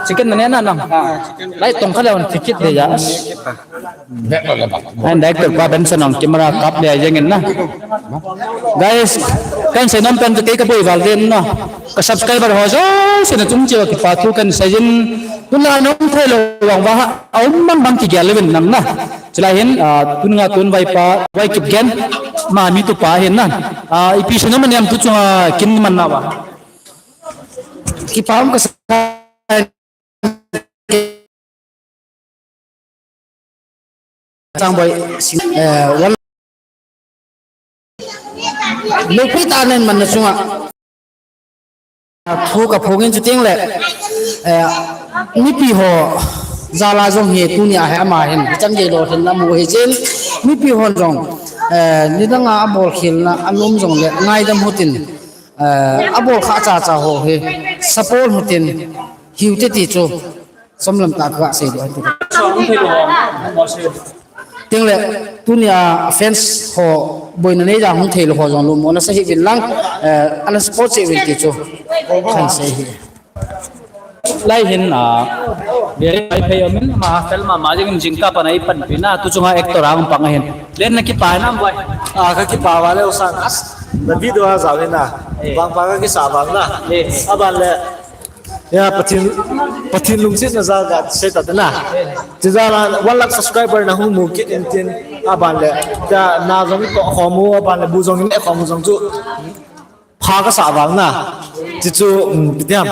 Chicken na ne na nam. Lai tong kha le on ticket de ya. An director pa Benson ang camera kap le jeng in na. Guys, kan sei nom pen kei ka boi val den na. Ka subscriber ho jouse na chung cheh a kipa thu kan sei jin. Tun la nong thei lou vang va ha, a um bang bang kigel le vin nang na. Chulai hin, ah, tun nga tun vai pa, vai kip gen. Ma mi tu pa hin na. Ah, ipi sei nom nem tu chunga kin man na va. Kipa um ka sa Sangboi, eh, wan. Lopi ta nen man na chunga. Thu ka phong in chu ting le. Eh, mipi ho jal a jong hi tuni a hi ama hin. Chan gei lo hin amu hi jin. Mipi hon jong, eh, nidang a abol khel na, anom jong le, ngaidam hutin. Eh, abol kha cha cha ho hi. Support hutin. Hiu te ti chu. Chomlam tah ka sei lou ahi. Ting le, tuni a fans ho boina nei da hung thei lou ho jong lou mo na sa hi vin lang, eh, ana support sei vin ti chu. Kan sei hi. Lai hin, ah, very high pay amin, ma film ma jing jing ka panai pan pina, tu chunga actor ang pang hin. Len na kipa nam vai. Ah, ka kipa va le u sang as. Na video a jao hin na. Eh. Bang pa ka kisa bang na. Eh. Aban le Ya, Pathen, Pathen lungsetna jal ga sei ta na. Chujal a one lakh subscriber na hung mu kit in tin, aban le, ta na jong toh khom u, aban le bu jong in e khom u jong chu pha ka sa vang na. Chi chu, um, ipi ti ham.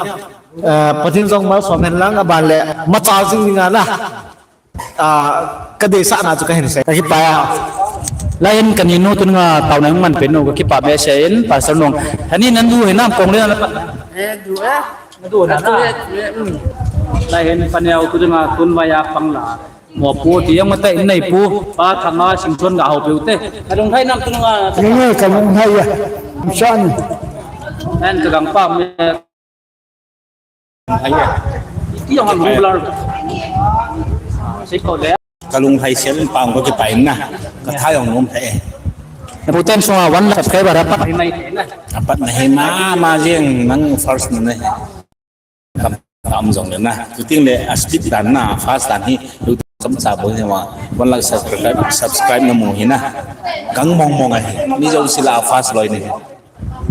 Eh, Pathen jong malsom hen lang, aban le machal jing ding a na. Ah, ka deisah na chu ka hin sei. Ka kipah a. Lai in ka ni nu tun nga tao na man pe nu ka kipah behseh in, Pastor Nung. Ani nan du hin nam kong le na pa. Eh, du eh. Na du na na. Lai in pa neo tu nga tun va ya pang la. Mo pu ti yang mata in nei pu. Pa thanga sing chon ga ho pe u te. Ka lung hai nam tun nga. Nge nge ka lung hai ya. Shan. Nan ka gang pa me. Ai, ti jong an blur. Sei ko le. Ka lunglhai sel in pang ko kipah in na. Ka tha jong nom thei. Na pu ten sunga one lakh subscriber apat. Apat na hi ma, ma jeng nang first na hi. Kam, kam jong le na. Tuting le a speed dan na, fast dan hi. Lu kam sa bo hi ma. One lakh subscribe, subscribe na mu hi na. Gang mong mong ahi. Mi jong sila fast loi ni.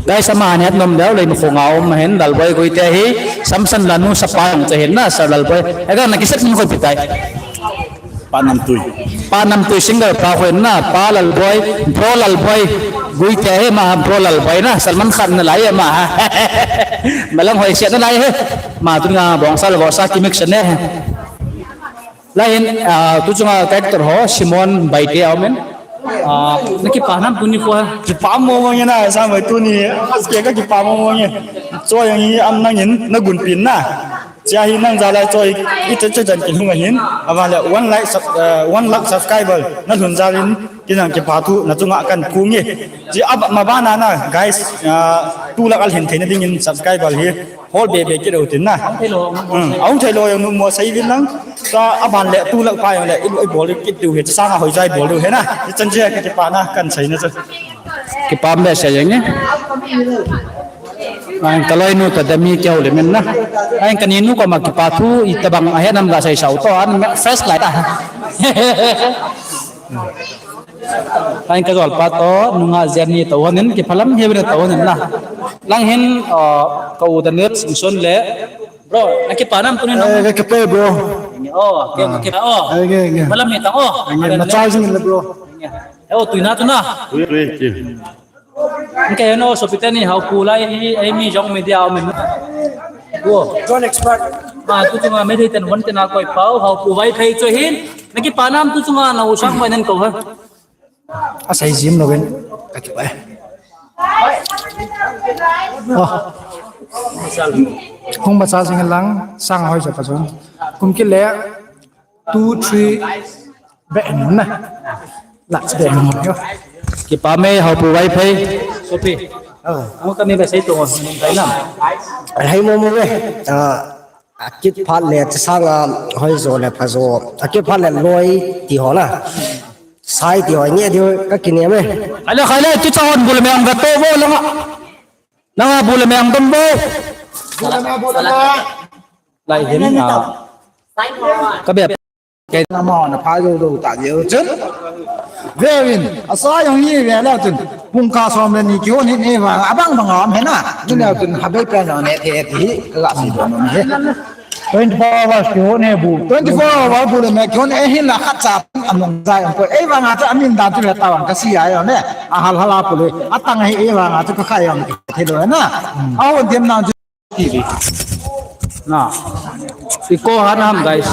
Guys, ama han het nom deu lei ma khonga um hen, Lalboi Guite hi, Samson lanu sapa jong che hin na, Sir Lalboi. Ega na kiset min khoi pitai. Pa Namtui. Pa Namtui singer pa khoi na, Pa Lalboi, Bro Lalboi Guite hi ma, Bro Lalboi na, Salman Khan na lai ma ha. Malang hoi siat na lai he. Ma tu nga bong sal bo sa kimik sene he. Lai hin, ah, tu chunga character ho, Simon Baite aum in. Ah, na kipah nam tuni kho. Kipah mo mo nge na, sa mai tuni, aske ka kipah mo mo nge. Choi ang hi am nang in, na gun pin na. Chia hi nang jal a choi, i te che jan kin hung ahin. Avan le one lakh sub-, eh, one lakh subscriber, na lhun jal in, kin ang kipah thu, na chunga kan phu nge. Chi ab ma ba na na, guys, ah, two lakh al hin theina ding in subscriber hi. Hol be be kit u tin na. Hung thei lou. Hmm, hung thei lou jong nu mo sei vin lang. Sa aban le two lakh pa jong le i, i bol kit diu he, sa nga hoi jai bol diu he na. I chan je ka kipah na kan sei na chu. Kipah behseh jeng e. Ang ka loi nu ta dami keu le men na. Ang ka ni nu ko ma kipah thu i tabang a he nam ga sei sau to an me-, first lai ta. Kain ka jol pa to, nunga Jenny to honin, kiphalam he bene to honin na. Lang hin, uh, ka u Daniel Singson le. Bro, na kipa nam tunin. Eh, ka kipa, bro. Oh, okay, okay, oh. Eh, nge, nge. Malam ni ta, oh. Nge, na charging le, bro. Eh, oh, tu na, tu na. Tui, tui, tui. Nge, no, so pitani, hau pu lai, ai mi jong media, men. Wo. Don't expert. Ah, tu chunga media ten one ten a koi pau, hau pu vai phei cho hin. Na kipa nam tu chunga na u sang vai nen ko ha. A sei jim lo gen. Ka kipa e. Oh. Hung ba sa sing lang, sang hoi sa pa jong. Kum kile, two, three, be en na. Kipa me, hau pu vai phei. Sopi. Ang kami ba sa ito, nung tayo na. Hai mo mo eh. Ah, akit phat le, chisanga hoi jo le pha jo. Akit phat le loi ti ho na. Sai ti ho, nge ti ho, ka kine me. Khaile, khaile, tu chahon bul me ang gato mo lang. Nanga bul me ang dum bo. Lai hin na. Ka be. Kei na ma na pha jo do ta je chun. Vevin, asa jong hi ve la chun. Pung ka som le ni kihon hi ne va, abang bang am he na. Ni le chun ha be pe na ne the ti hi, la si do no he. Twenty four hours kihon he bu. Twenty four hours bu le me kihon e hin la khat cha among jai ko. Ei vang a cha amin dan tu le ta vang ka si ai ne. A hal hala pu le. Atang hi ei vang a cha ka khai vang the lo na. A hon them na T V. Na. Iko hanam, guys.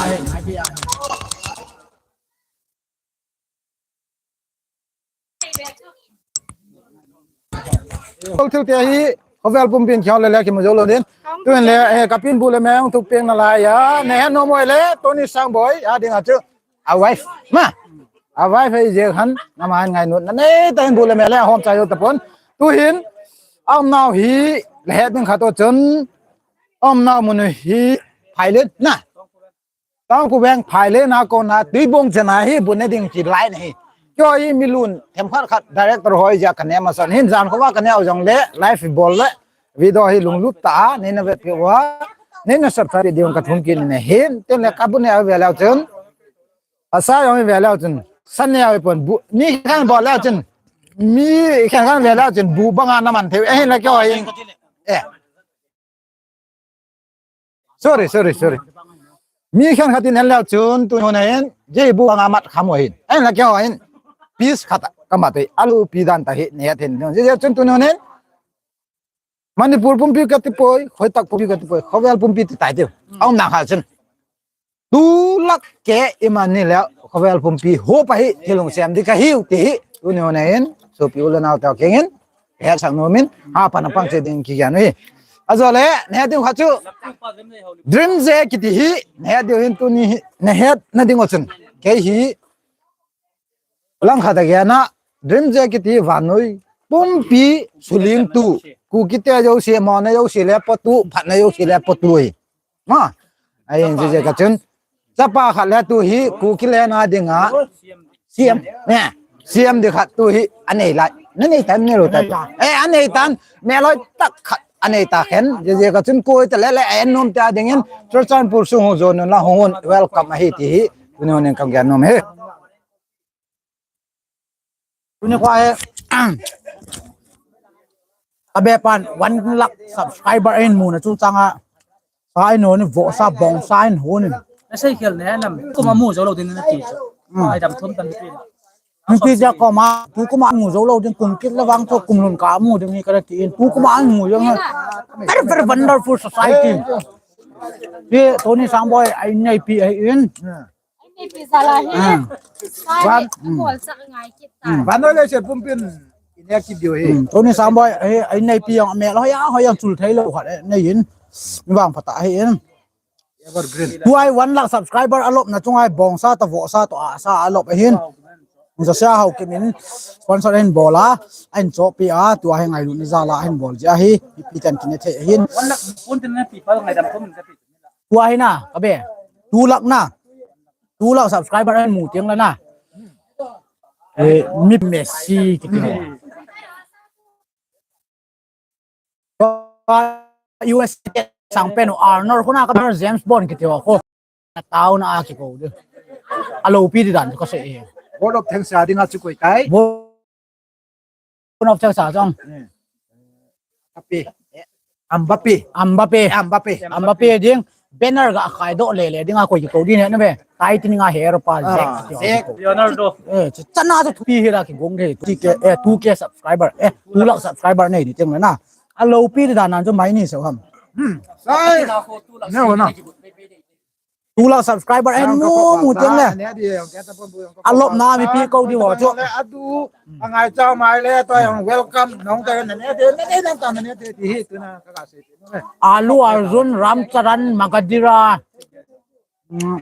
Kol thil te hi, khovel pumpin khiau le le kimu jou lou din. Tuin le, eh, kapin bu le meng thuk peng na lai ya. Ne han no moi le, Tony Sangboi, a ding a chu. A wife. Ma. A wife hi je han, na man ngai nut. Na nei ta hin bu le me le, hom cha jou ta pon. Tuhin, am nau hi, le het ding khat to chun. Am nau mun hi, phai le, na. Tangkhul Veng phai le na kona, Tuibong chena hi bu ne ding ti lai na hi. Kyo hi mi lun, them khat khat director hoi ja ka ne ma son. Hin jan ko wa ka ne au jong le, live bol le, video hi lunglut ta, ni na vet pe wa, ni na subscribe ding ka thum kin ne hin, ten le ka bu ne au ve lau chun. Asa jong ve lau chun. San ne au pon bu, ni khan bol lau chun. Mi khan khan ve lau chun, bu banga na man theu. Eh, la kyo hi. Eh. Sorry, sorry, sorry. Mi khen khat in en leu chun, tu hon a hin, je bu anga mat kham u ahin. En la keo ahin. Peace khat ka mat e, alu pi dan ta hi, ne thin. Je je chun tu hon a hin. Manipur pumpi ka ti poi, Khoitak pumpi ka ti poi, Khovel pumpi ti tai tiu. Aum na kha chun. Tu lak ke iman ni le Khovel pumpi ho pa hi thilung sem di ka hiu ti hi. Tu ni hon a hin, sopi u le nau teu keng in, he sang no min, ha pa na pang che ding ki yan hi. Ajo le, ne ding kha chu. Dream je kiti hi, ne ding hin tu ni hi, ne het na ding o chun. Ke hi, lang khat a gena, dream je kiti vannoi, pumpi suling tu, Kuki te jouse, Mon a jouse le potu, phatna jouse le potu hi. Ma, ahin je je ka chun. Chapa khat le tu hi, Kuki le na dinga, C M, ne, C M di khat tu hi, anei lai. Na nei tan, nei lou tan. Eh, anei tan, me loi tak khat, anei ta khen, je je ka chun koi ta le le, en nom ta dingin, Churachandpur sung ho jon la ho hon, welcome ahi ti hi, tu ni hon in kam gyan nom hi. Tuni kwa he. Abe pan one lakh subscriber in mu na chu changa. Sa in hon, vo sa bong sa in hon. Na sei khel ne nam. Kuma mu jou lou din na ti. Hmm. Ai dam thum tan ti. Ni ti ja kuma, tu kuma mu jou lou din kum kit la vang chu kum lhun ka mu ding ni ka ti in. Tu kuma mu jou na. Very, very wonderful society. Ti Tony Sangboi, ai nei pi ai in. Ai nei pi sa la hi. Hmm. Sa hi, hmm. Bol sa ngai kit ta. Hmm. Vannoi le se pumpin in ya kit diu hi. Hmm. Tony Sangboi, ai, ai nei pi jong me lo ya, ho jong chul thei lou khat, eh, nei in. Mi vang phat a hi in. Evergreen. Tu ai one lakh subscriber a lop na chung ai bong sa ta vo sa to a sa a lop ahin. Musa sa hau kimin sponsor hin bol a, ahin chopi a, tu a hi ngailutna jal a hin bol ji a hi, pi tan kin thei ahin. One lakh pun tin na pi pa ngai dam thum min ka pi. Tua hi na, ka be. Two lakh na. Two lakh subscriber an mu tiang la na. Eh, mi Messi kiti ho. U S A sang pen u Arnold, kona ka James Bond kiti ho ko. Tao na a kiko de. A lopi di dan ka se e. Vote of thanks a ding a chu koi tai. Vote of thanks a jong. Eh. Mbappe. Eh, Mbappe. Mbappe. Mbappe. Mbappe ding. Banner ga khai do le le ding a koi ko ding ne na be. Tai tin nga hero pa, ah, Zek. Zek. Leonardo. Eh, chu chana chu thupi hi la kigong de. Two K, eh, two K subscriber. Eh, two lakh subscriber nei di teng na. A lopi di dan nan chu mai ni so ham. Hmm. Sai. Ne ho na. Two lakh subscriber ahin mu mu tiang le. A lop na mipi ko di ho chu. A du, a ngai chau mai le, to jong welcome, nong ta na ne de, na ne nong ta na ne de, ti hi tu na ka ka se. Allu Arjun, Ram Charan, Magadira. Mm.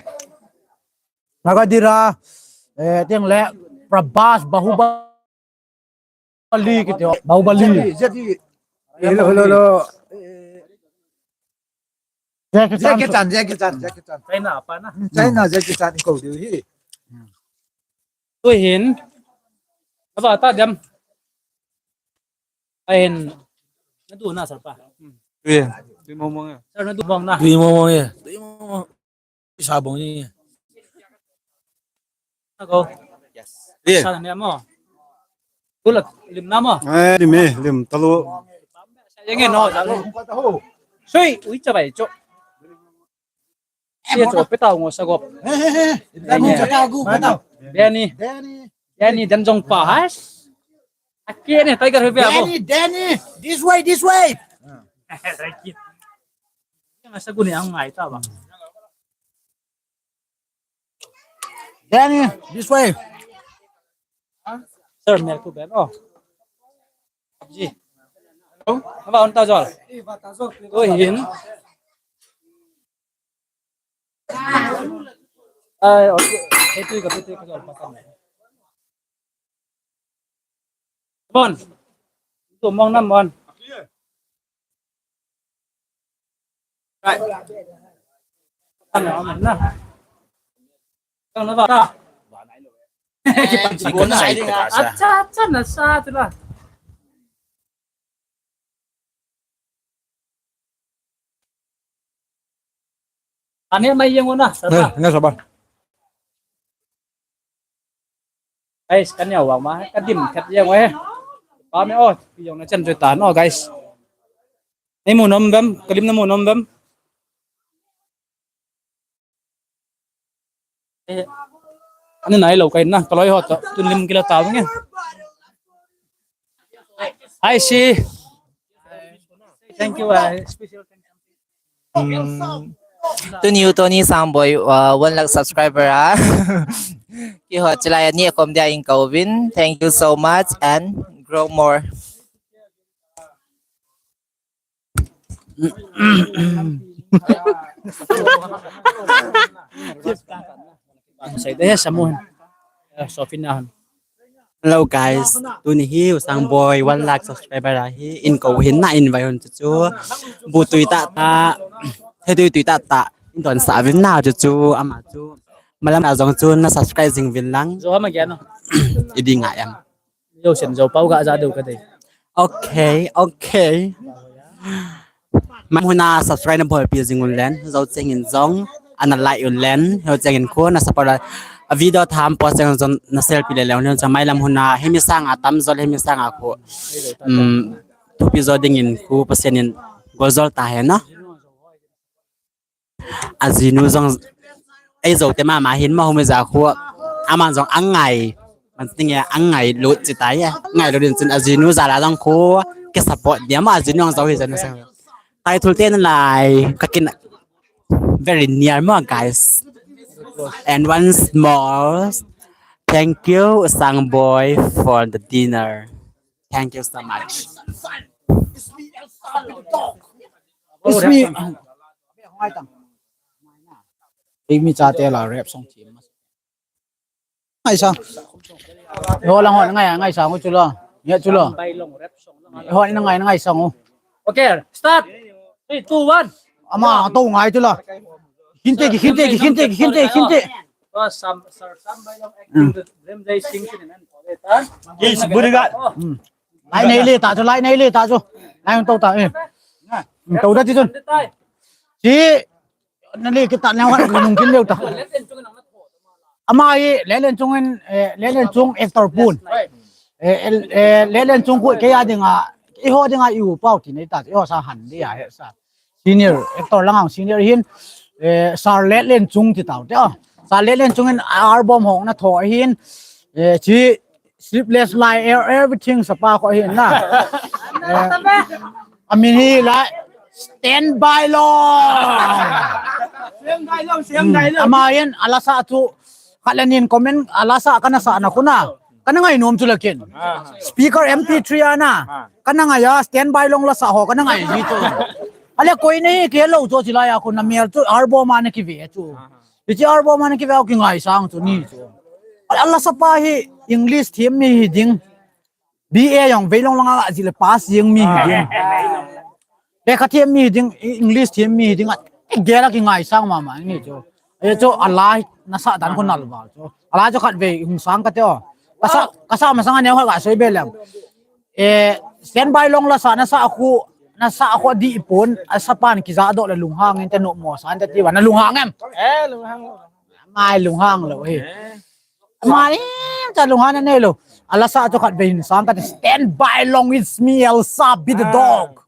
Magadira, eh, tiang le. Prabhas Bahubali kiti ho. Bahubali. Jackie, Jackie. Hello, hello, hello. Eh, Jackie Chan. Jackie Chan, Jackie Chan, Jackie Chan. China pa na. China, Jackie Chan ko diu hi. Tuhin. Aba ta dem. Ahin. Nadu na sir pa. Tui. Tui mong mong ya. Sir nadu mong na. Tui mong mong ya. Tui mong mong. Isa bong ni. Ako. Yes. Sa na mo. Kulat lim na mo. Eh, lim eh, lim talo. Yang no, talo. Sui, ui cha bai cho. Sia cho petau ngo sagop. He he he. Danny. Danny. Danny. Danny dan jong pa has. Aki ne tiger he bia bo. Danny, Danny. This way, this way. Yang asa guni ang ngai ta ba. Danny, this way. Sir, mel ku ben oh. Ji. Hello. Haba on ta jol. Ko hin. Ai, okay. Itu ka itu ka jol pa kan. Mon. Tu mong nam mon. Right. Kan na mon na. Kan na ba ta. Acha, acha, na sa tu la. Ane mai yang ona, sir. Eh, na saba. Guys, kan ya wang ma, ka dim khat yang we. Pa me oh, pi jong na chen joi ta no, guys. Nei mu nom bem, ka lim na mu nom bem. Eh, ani nai lo kai na, ka loi ho to, tun lim kila ta nge. Hi, si. Thank you, uh, special thank you. Hmm. Tuni u Tony Sangboy, uh, one lakh subscriber a. Kihot chilai ani kom dia in kauvin. Thank you so much and grow more. Sai deh samun. Eh, Sofina. Hello guys, tuni hi u Sangboy one lakh subscriber ahi, in ko hin na in vai hun chu chu. Bu tui ta ta, he tui tui ta ta, in don sa vin na chu chu, ama chu. Malam na jong chu na subscribe jing vin lang. Jo ma gano. Idi nga em. Jo sen jo pau ga ja do ka dei. Okay, okay. Malam huna subscribe na bolpi jing un len, jo cheng in jong, ana like un len, jo cheng in khu na support a video tham post cheng jong na share pi le le un len, chang mailam huna, hemi sanga tam jol, hemi sanga khu. Um, thupi jo ding in khu, Pathen in gol jol ta hen na. Ajinu jong, ei jo te mama hin ma home ja khu, aman jong angai, man ting e angai lut chi ta e, ngai lut din chin ajinu ja la jong khu, ke support dia ma ajinu jong jo hi jan sa. Tai thul te na lai, ka kin very near ma guys. And once more, thank you, Sangboy, for the dinner. Thank you so much. It's me. Ei mi cha te la rap song thim. Ngai sang. Ho lang ho ngai ngai sang u chu lo. Ya chu lo. Ho na ngai ngai sang u. Okay, start. Three, two, one. Ama to ngai chu lo. Khinte ki, khinte ki, khinte ki, khinte, khinte. Sam, sir, Sam Bailong acting with Rem Jai Singh in an. Yes, bodyguard. Lai nei le ta chu, lai nei le ta chu. Lai to ta, eh. Hmm, to da ti chun. Chi, na le kita na wa nung kin le ta. Ama hi, Lelen Chung in, eh, Lelen Chung actor pun. Eh, eh, Lelen Chung khu kei a dinga, i ho dinga i u pau ti nei ta, i ho sa han dia he sa. Senior actor lang ang senior hin, eh, Sir Lelen Chung ti tau te, ah. Sir Lelen Chung in album hong na tho hin, eh, chi Sleepless Life, Everything sapa ko hin na. Eh, amin hi la Stand By Long. Stand By Long, Stand By Long. Ama hin ala sa chu kalanin comment ala sa kana sa na khu na. Kana ngai nom chu lakin. Speaker M P three ana. Kana ngai a Stand By Long la sa ho kana ngai ji chu. Ale koi nei ke lo chu chi la ya khu na mial chu album ana ki ve chu. Ti chi album ana ki ve ki ngai sang chu ni chu. Ala sapa hi English them mi hi ding. B A jong veilong lang a ji le pass jing mi hi ding. Lekha them mi hi ding, English them mi hi ding. Gela kingaisang mama ni chu. Ahi chu ala nasah dan khu nal val chu. Ala chu khatvei hung sang kate o. Kasa kasa masang a neo khat kasei be lem. Eh, standby long la sa nasa khu nasa khu di pon asapan kija doh le lunghang inte no mo san te ti ba na lunghang em. Eh, lunghang. Mai lunghang lo hi. Mani cha lunghang na nei lo. Ala sa chu khatvei hin sang kate standby long with me, Elsa be the dog.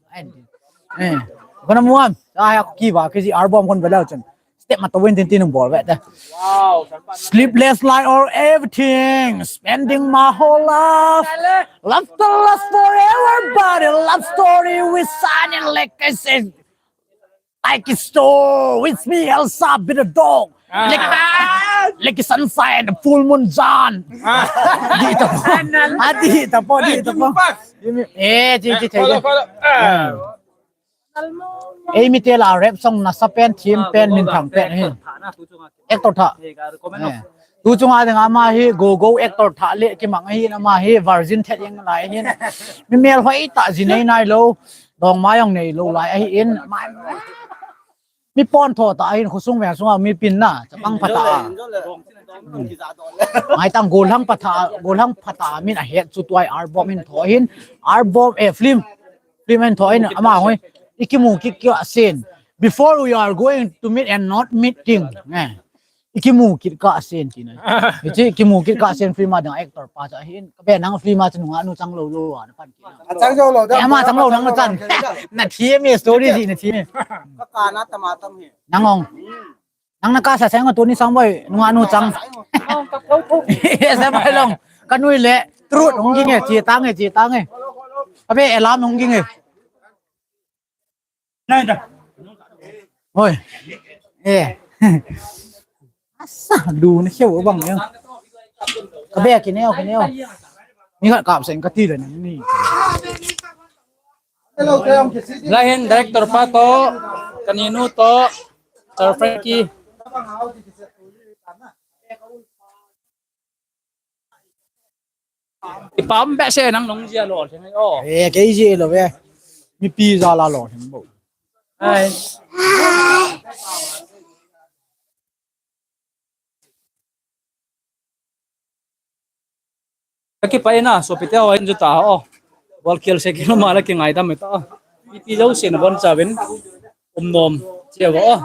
Eh. Kona muam. Sa ya ki ba ki ji album kon bela chun. Step ma to win tin tin bol ve ta. Wow. Sleepless night or everything. Spending my whole life. Love to last forever, but a love story with shining like I said. Like a star with me, Elsa be the dog. Like, like a sunshine, the full moon John. Di ta po. Ah, di ta po, di ta po. Eh, ji ji. Ei mi te la rap song nasa pen, thim pen, min thang pen hi. Actor tha. Tu chunga ding ama hi go go actor tha le kimang hi ama hi virgin thet jeng lai hin. Mi mel hoi ta ji nei nai lo. Dong ma jong nei lo lai ahi in. Mi pon tho ta hin khosung ve sunga mi pin na chapang pha ta. Mai tang go lang pha ta, go lang pha ta min a het chu tuai album in tho hin. Album eh film. Film in tho hin ama hoi. Ikimu kit kit a sin. Before we are going to meet and not meeting. Ikimu kit ka sin ti na. Ichi kimu kit ka sin film a dang actor pa cha hin. Ka be nang film a chu nunga nu chang lo lo a na pan kit na. A chang jo lo da. Ama chang lo nang chan. Na thi mi story ji na thi mi. Ka ka na tama tam hi. Nang ong. Nang na ka sa seng tu ni sang boi nunga nu chang. Sa bai long. Ka nui le trut hung ging e chi tang e chi tang e. Ka be elam hung ging e. Hoi. Eh. Asa, du na kheu bang ya. Ka be ki neo, ki neo. Ni khat kap sen ka ti le ni. Lahin director pa to, kaninu to, Sir Frankie. Ipam be se nang nong jia lo theng o. Eh, kei ji lo ve. Mipi ja la lo theng bo. Ai. Ka kipa ina, sopite ho in juta ho. Bol khel se kilo mala kingaidam ta. Mipi jo se na bon chavin. Um nom. Che bo.